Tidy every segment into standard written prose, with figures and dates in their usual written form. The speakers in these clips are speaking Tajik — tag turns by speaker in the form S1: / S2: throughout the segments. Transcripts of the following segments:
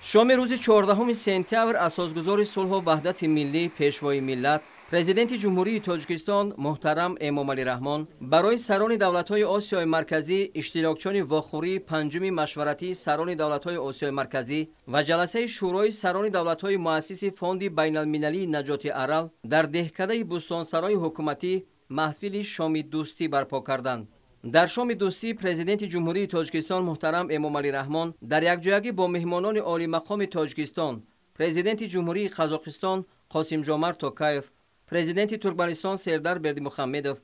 S1: Шоми рӯзи 14 сентябр асосгузори сулҳу ваҳдати миллӣ, пешвои миллат, Президенти Ҷумҳурии Тоҷикистон муҳтарам Эмомалӣ Раҳмон барои сарони давлатҳои Осиёи Марказӣ, иштирокчиёни вохӯрии панҷуми машваратии сарони давлатҳои Осиёи Марказӣ ва ҷаласаи Шӯрои сарони давлатҳои муассиси Фонди байналмилалии наҷоти Арал дар деҳкадаи Бӯстонсарои ҳукуматӣ маҳфили шоми дӯстӣ барпо карданд. Дар шоми дӯстӣ Президенти Ҷумҳурии Тоҷикистон муҳтарам Эмомалӣ Раҳмон дар якҷоягӣ бо меҳмонони олимақоми Тоҷикистон, Президенти Ҷумҳурии Қазоқистон Қосимҷомарт Токаев, Президенти Туркманистон Сердар Бердимухамедов,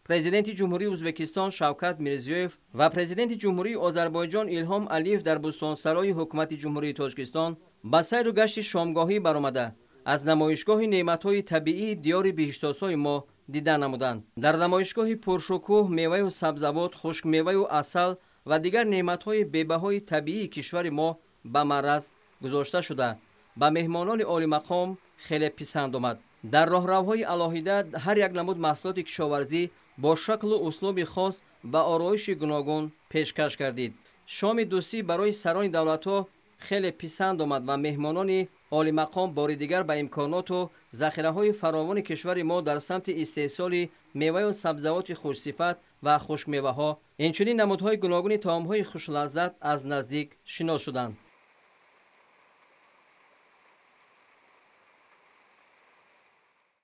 S1: Президенти Ҷумҳурии Ӯзбекистон Шавкат Мирзиёев ва Президенти Ҷумҳурии Озарбойҷон Илҳом Алиев дар Бӯстонсарои ҳукумати Ҷумҳурии Тоҷикистон ба сайру гашти шомгоҳӣ баромада аз намоишгоҳи неъматҳои табиии диёри биҳиштосои мо дида намуданд. Дар намоишгоҳи пуршукӯҳ меваю сабзавот, хушкмеваю асал ва дигар неъматҳои бебаҳои табиии кишвари мо ба маъраз гузошта шуда ба меҳмонони олимақом хеле писанд омад. Дар роҳравҳои алоҳида ҳар як намуд маҳсулоти кишоварзӣ бо шаклу услуби хос ва ороиши гуногун пешкаш гардид. Шоми дӯстӣ барои сарони давлатҳо хеле писанд омад ва меҳмонони олимақом бори дигар ба имконоту захираҳои фаровони кишвари мо дар самти истеҳсоли меваю сабзавоти хушсифат ва хушкмеваҳо, инчунин намудҳои гуногуни таомҳои хушлаззат аз наздик шинос шуданд.